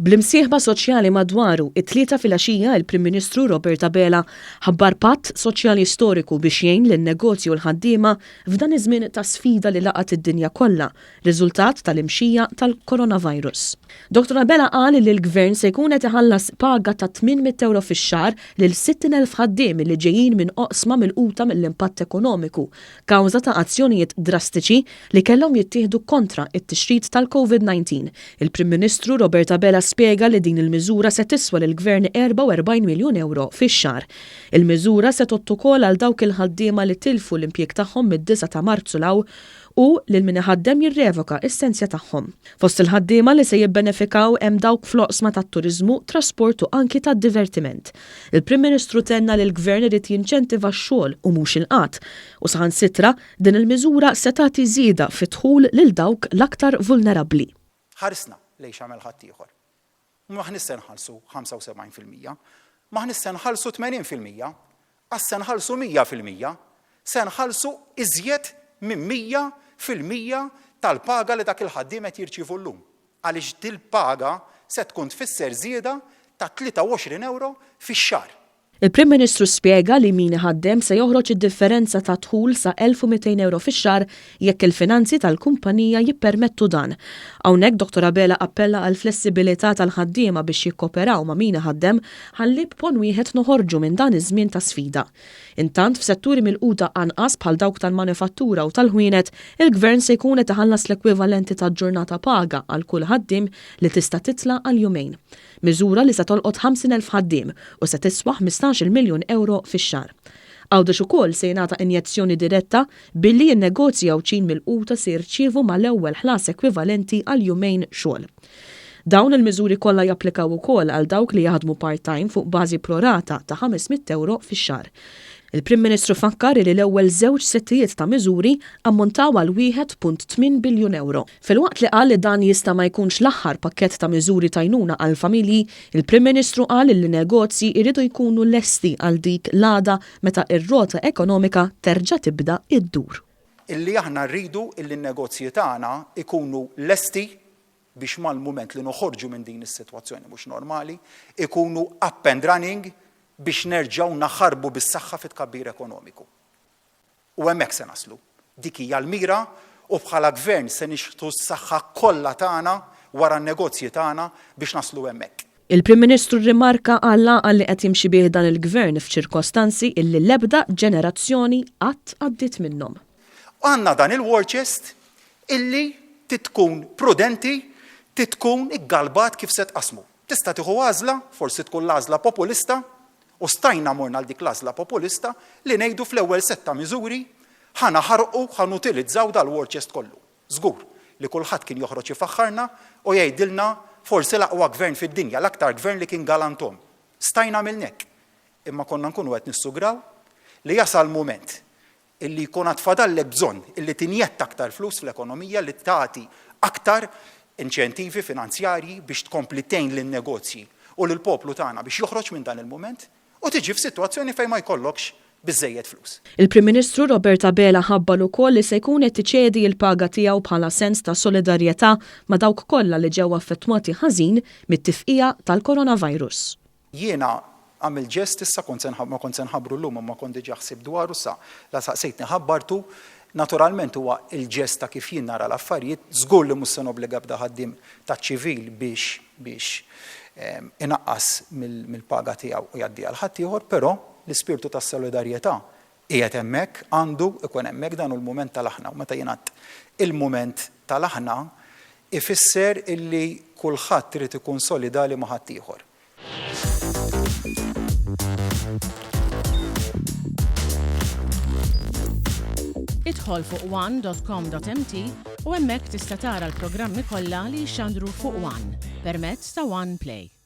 Bl-imsieħba soċjali madwaru, it-Tlieta filgħaxija il-Prim Ministru Robert Abela ħabbar patt soċjali storiku biex jgħin lin-negozji u l-ħaddiema f'dan iż-żmien ta' sfida li laqat id-dinja kollha riżultat tal-imxija tal-coronavirus. Dottor Abela qal li l-Gvern se jkun qed iħallas paga ta' 800 ewro fix-xahar lil 60,000 ħaddiem li ġejjin minn oqsma milquta mill-impatt ekonomiku kawża ta' azzjonijiet drastiċi li kellhom jittieħdu kontra t-tixrid tal-Covid 19. Il-Prim Ministru Robert Abela spjega li din il-miżura se tiswa lill-Gvern 44 miljun ewro fix-xahar. Il-miżura se tgħodd ukoll għal dawk il-ħaddiema li tilfu l-impjieg tagħhom mid-disgħa ta' Marzu 'l hawn u lil min iħaddem jirrevoka s-sensja tagħhom. Fost il-ħaddiema li se jibbenefikaw hemm dawk fl-oqsma tat-turiżmu, trasport u anki tad-divertiment. Il-Prim Ministru tenna li l-Gvern irid jinċentiva x-xogħol u mhux il-qgħad u saħansitra din il-miżura se tagħti żieda fid-dħul lil dawk l-aktar vulnerabbli. Ħarisna lejn x'għamel ħaddieħor. M'aħniex se nħallsu 75%, m'aħniex se nħallsu 80%, qas se nħallsu 100%, se nħallsu iżjed minn 100% tal-paga li dak il-ħaddiem qed jirċievu llum. Għaliex dil-paga se tkun tfisser żieda ta' 23 ewro fix-xahar. Il-Prim Ministru spjega li min iħaddem se joħroġ id-differenza ta' dħul sa 1,200 ewro fix-xahar jekk il-finanzi tal-kumpanija jippermettu dan. Hawnhekk Dottor Abela appella għall-flessibilità tal-ħaddiema biex jikkoperaw ma' min iħaddem ħalli b'ponn wieħed noħorġu minn dan iż-żmien ta' sfida. Intant, f'setturi milquta anqas bħal dawk tal-manifattura u tal-ħwienet, il-Gvern se jkun qed iħallas l-ekwivalenti ta' ġurnata paga għal kull ħaddiem li tista' titla' għal jumejn. Miżura li se tolqot 50,000 ħaddiem u se tiswa ħmistax-il miljun ewro fix-xahar. Għawdex ukoll se jingħata injezzjoni diretta billi n-negozji Għawdxin milquta se jirċievu mal-ewwel ħlas ekwivalenti għal jumejn xogħol. Dawn il-miżuri kollha japplikaw ukoll għal dawk li jaħdmu part-time fuq bażi pro-rata ta' 500 ewro fix-xahar. Il-Prim Ministru fakkar li l-ewwel żewġ settijiet ta' miżuri ammontaw għal 1.8 biljun ewro. Filwaqt li qal li dan jista' ma jkunx l-aħħar pakkett ta' miżuri t'għajnuna għall-familji, il-Prim Ministru qal li negozji jridu jkunu lesti għal dik l-għada meta r-rota ekonomika terġa' tibda ddur. Illi aħna rridu illi n-negozji tagħna jkunu lesti biex mal-mument li noħorġu minn din is-sitwazzjoni mhux normali, ikunu up and running biex nerġgħu naħarbu bis-saħħa fit-tkabbir ekonomiku. U hemmhekk se naslu. Dik hija l-mira u bħala Gvern se nixħtu s-saħħa kollha tagħna wara n-negozji tagħna biex naslu hemmhekk. Il-Prim Ministru rrimarka għall-għaqal li qed jimxi bih dan il-Gvern f'ċirkostanzi illi l-ebda ġenerazzjoni qatt għaddiet minnhom. Għandna dan il-war chest illi trid tkun prudenti, trid tkun iggalbat kif se tqassmu. Tista' tieħu għażla, forsi tkun l-għażla populista, u stajna morna għal dik l-għażla populista li ngħidu fl-ewwel sett ta' miżuri ħa naħarqu, ħa nutilizzaw dal-war chest kollu. Żgur li kulħadd kien joħroġ ifaħħarna u jgħidilna forsi l-aqwa gvern fid-dinja, l-aktar gvern li kien galantom. Stajna għamilna hekk. Imma konna nkunu qed nissugraw li jasal mument illi jkun għad fadallek bżonn illi tinjetta aktar flus fl-ekonomija, li tagħti aktar inċentivi finanzjarji biex tkompli tgħin lin-negozji u lill-poplu tagħna biex joħroġ minn dan il-mument u tiġi f'sitwazzjoni fejn ma jkollokx biżżejjed flus. Il-Prim Ministru Robert Abela ħabbar ukoll li se jkun qed iċedi l-paga tiegħu bħala sens ta' solidarjetà ma' dawk kollha li ġew affettwati ħażin mit-tifqigħa tal-coronavirus. Jiena għamilt ġest issa, kont se ma kont se nħabbru llum imma kont diġà ħsibt dwaru issa la saqsejtni ħabbartu. Naturalment huwa l-ġest ta' kif jien nara l-affarijiet, żgur li mhux se nobbliga ebda ħaddiem taċ-ċivil biex biex inaqqas mill-paga tiegħu u jgħaddiha għal ħaddieħor, però l-ispirtu tas-solidarjetà qiegħed hemmhekk, għandu jkun hemmhekk, dan hu l-mument tal-aħna u meta jingħad il-mument tal-aħna ifisser illi kulħadd irid ikun solidali ma' ħaddieħor. Idħol fuq one.com.mt u hemmhekk tista' tara l-programmi kollha li jixxandru fuq One permezz ta' One Play.